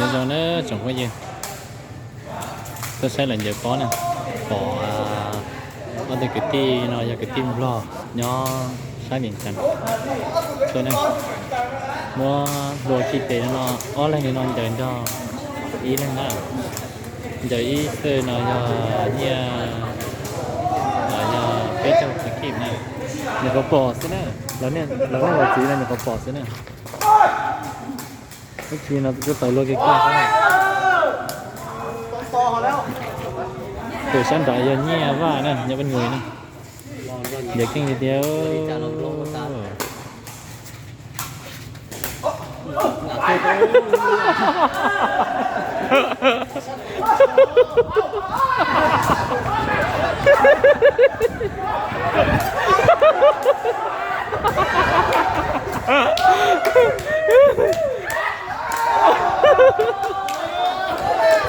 Nyob zoo na tsoom phooj ywg, tuaj saib lawv ncaws pob na, pom ob tug kwv tij no yog kwv tij Nplog nyob sab Vias Cas tuaj na, muab hlua khi tes no, ob leeg li no ncaws nrog ib leeg na, ncaws ib xwb no yog nyiaj, yog peb caug txhiab kib na, nyuam qhuav pom xwb na, lawv niaj ua txiv no nyuam qhuav pom xwb na. Ib txhia no kuj tau luaj kiag kiag. Tus sab nraud yog Nyiaj Vaj na, Nyiaj Vaj Nyuj na. Ncaws keej tiag tiag.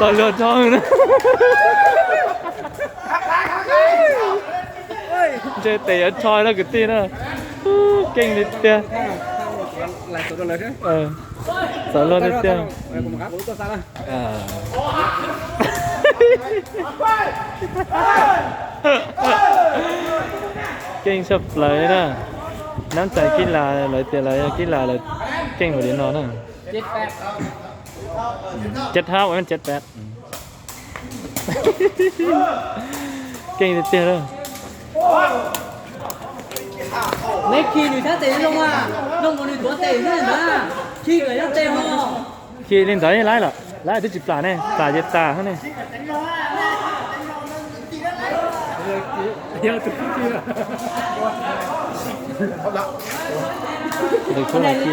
Txaus luag dhau na. Ntshe tes yuav rho lawm kwv tij na. Keej li tiag. Txaus luag tiag tiag. Keej tshaj plaws li na. Nab txais kib las, lawv tias lawv yog kib las lawv keej npaum li no na. Chết hấp, chết bẹt. Keej tiag tiag lawm. Neb khi nws sab tes zoo mas, zoo nkaus nws tuav tes xwb ntag. Khi kom yog tes ho. Khi li ntawd yeej laib lawm, laib twb tsis plam ne, plam ces tas ne. Tus khub hais khi,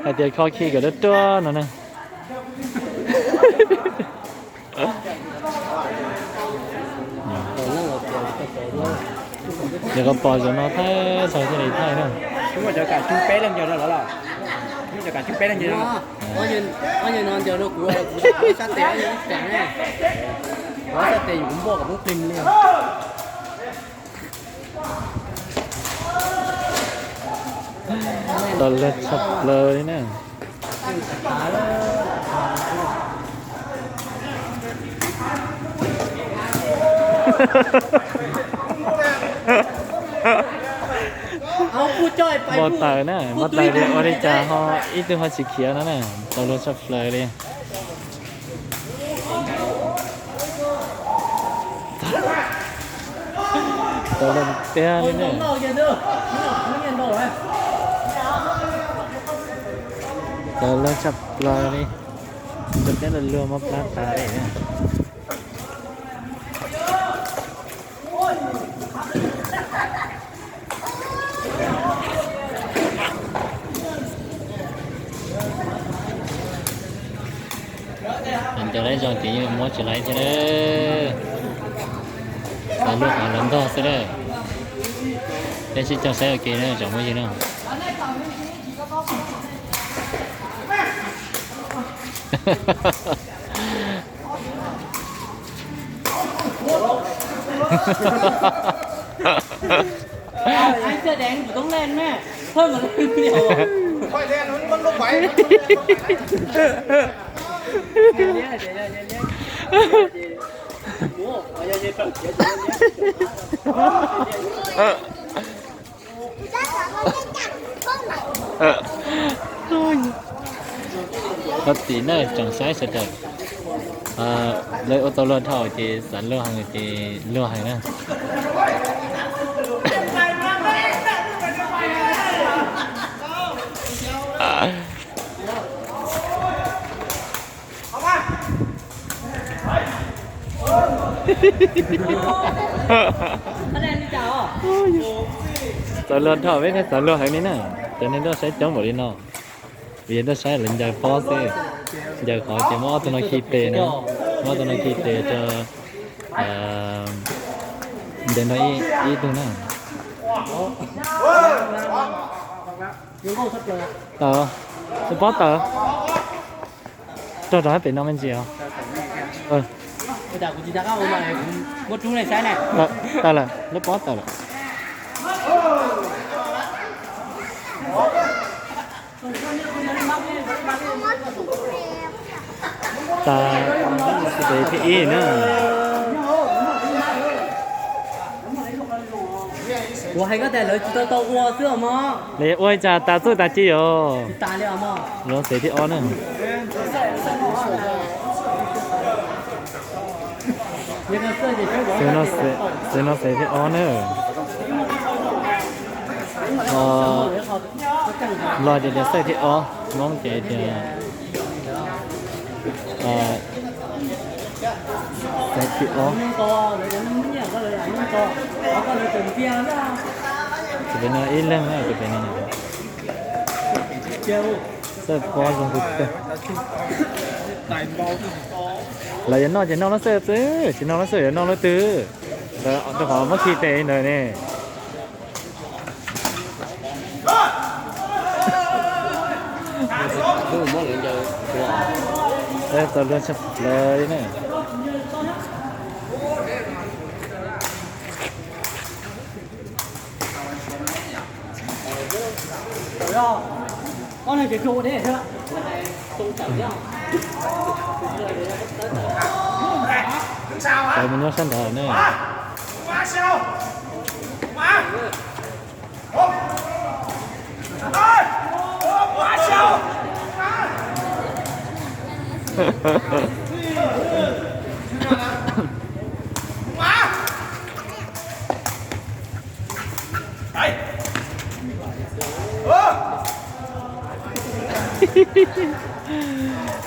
hais tias kho khi kom ruaj ruaj no ne. Yog koj pom zaum no thaij txog thiaj li thaij na. Muaj cov kam cug peb leeg ncaws no los? Muaj cov kam cug peb leeg ncaws no? Ob yawg no ncaws rau kuv, kuv sab tes ob yawg ib plam ne. Kuv sab tes yus kuv npuaj kom poob plig li. Tau lawv tshaj plaws li na. Npau taws na, npau taws li ua li cas ho ib tug ho tsis khiav no na, tau luag tshaj plaws li. Tau luag tiag li na. Tau luag tshaj plaws li. Tau tiag luag mob plab tas li. Ncaws lawv zoo ces yeej muab tsis laiv thiab. Xav luag qhov lawv ntog xwb lawm. Peb sib cog saib ua ke na tsoom phooj ywg na. Anh สื้อแดงอยู่ต้องเล่นแม่ เพิ่มมาเล่นเดียว Thov txim na tsoom saib sawv daws, lawv ua tau luag dhau ces xav luag heev ces luag heev na. Xav luag dhau peb thiaj xav luag heev li na. Cov neeg tuaj saib coob npaum li no, vim yog tuaj saib lawv ncaws pob xwb. Ncaws qhov ces muab ob tug no khi tes na, muab ob tug no khi tes rau ncaws nrog ib tug na. Tawm, lub pob tawm. Rog rau hab pem no me ntsis os. Tawm lawm, lub pob tawm lawm. Tas xev thib ib na. Kuv hais koj tias lawv tsis tau tau ua xwb os mog. Lawv ua li cas tas txuj tas ci os. Tsis tas li os mog. Lov xev thib ob na. Xev no, xev no xev thib ob na. Nplog ces tias xaij thib ob, Hmoob ces tias xaij thib ob. Tus pem no ib leeg na, tus pem no. Xaij pob zoo kawg. Lawv yuav noj ces noj lub xaij twg, tsis noj lub xaij yuav noj lub twg. Rau qhov muab khi tes ntawd ne. Txaus luag tshaj plaws li na. Cov mus nyob sab nrad ne.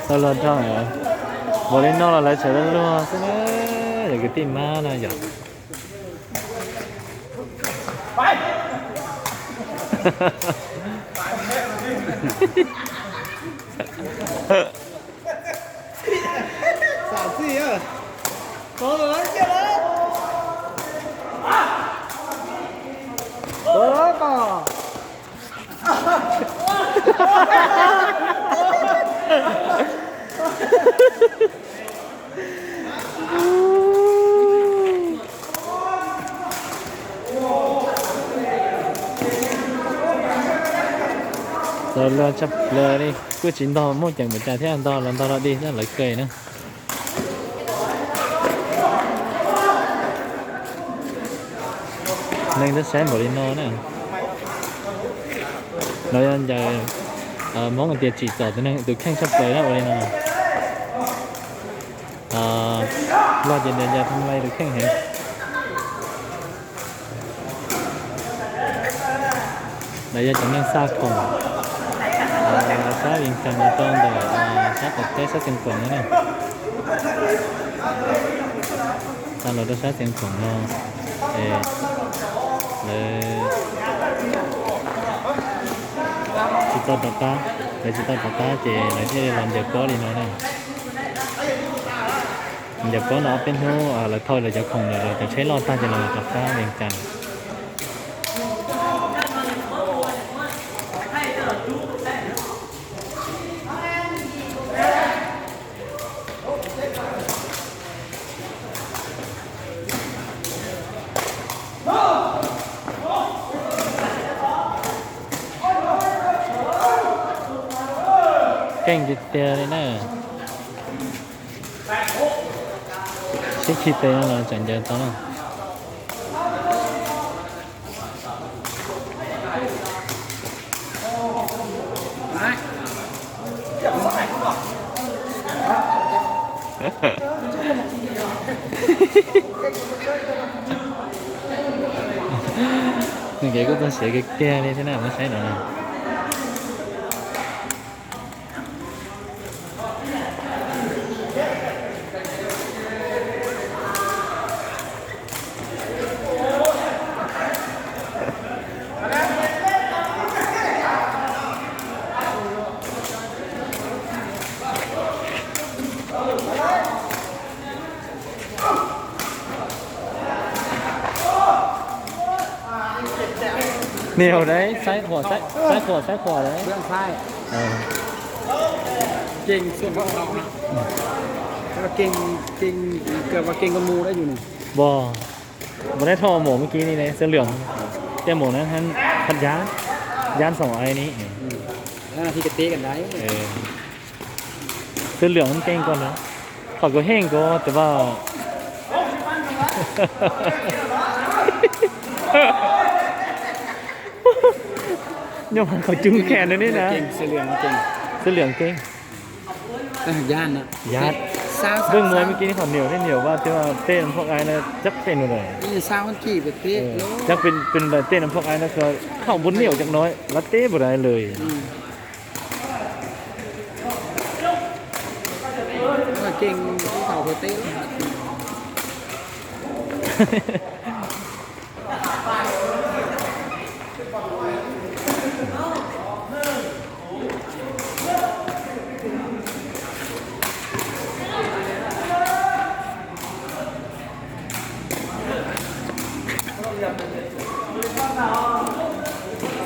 Tau los nrog, npaum li no los lawv tseem luag luag xwb na, yog kwv tij mab no yom. Txaus luag tshaj plaws li, kuj tsis ntog muaj ceem npaum cas thiab, ntog los ntog los dig xwb, lawv kawg na. Neeg twb saib npaum li no na. Lawv yog ncaws, Hmoob tias tsim txom tus neeg tus kheej tshaj plaws na ua li no. Luag ces ncaws tha nlai tus kheej heev. Lawv yog cov neeg xa khoom sab Vias Cas los rau ntawm sab qaum teb sab Xeev Khuam no na. Xa los rau sab Xeev Khuam no, lawv tsis tau rov qab, lawv tsis tau rov qab ces lawv thiaj li los ncaws pob li no na. Ncaws pob no ob peb hnub lawv thau lawv cov khoom lawm, lawv cov tsheb loj tag ces los rov qab Vias Cas lawm. Keej tiag tiag li na. Sib khi tes no los tseem ncaws tau na. Nws kev kuj txog siav kiag kiag li thiab na, muab saib no na. Nias hauv đấy, saib khuam, saib, saib khuam, saib khuam đấy. Bles, bles keg xu, bles keg, bles keg ko mus da yus nws. Bles, bles neb tho mom mus kis ni ne, xeeb lwm, tej mom na, thaj yab, yab xoom ai ni. Thi ka teb ka dai. Xwb lwm keej koj na. Qhov kuv heej kuv tias vaj, nyob qhov cub khe no ne na. Xwb lwm keej. Yam, pheej muaj me kij qhov niam thiab niam vaj thiab tej nam phoj qaib na, cab pem nus lawm. Cab pem nus lawm tej nam phoj qaib na, khau npua niam cov no lawv teb npaum dais lawm.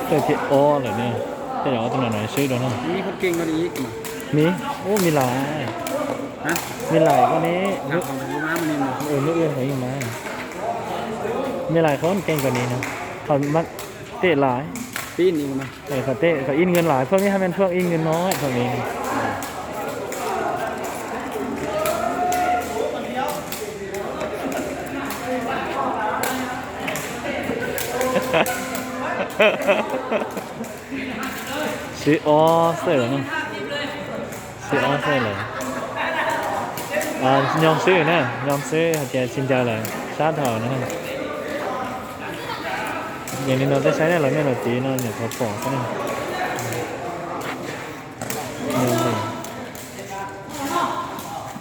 Tej thib ob lawm ne, tej zaum ob tug no no swb dua na. Mis, ub, mis lais, mis lais koj ne, ub, ub, mas, mis lais qhov keej koj ne no, qhov tej lais, qhov ib nws lais, phoj ib nws no, phoj ne. Xwb ob xwb lawm, xwb ob xwb lawm. Nyob xwb na, nyob xwb hais tias tsis ncaws lawm sab dhau na. Yog li no tej saib nej los nej los txiv no nyuam qhuav pom xwb na.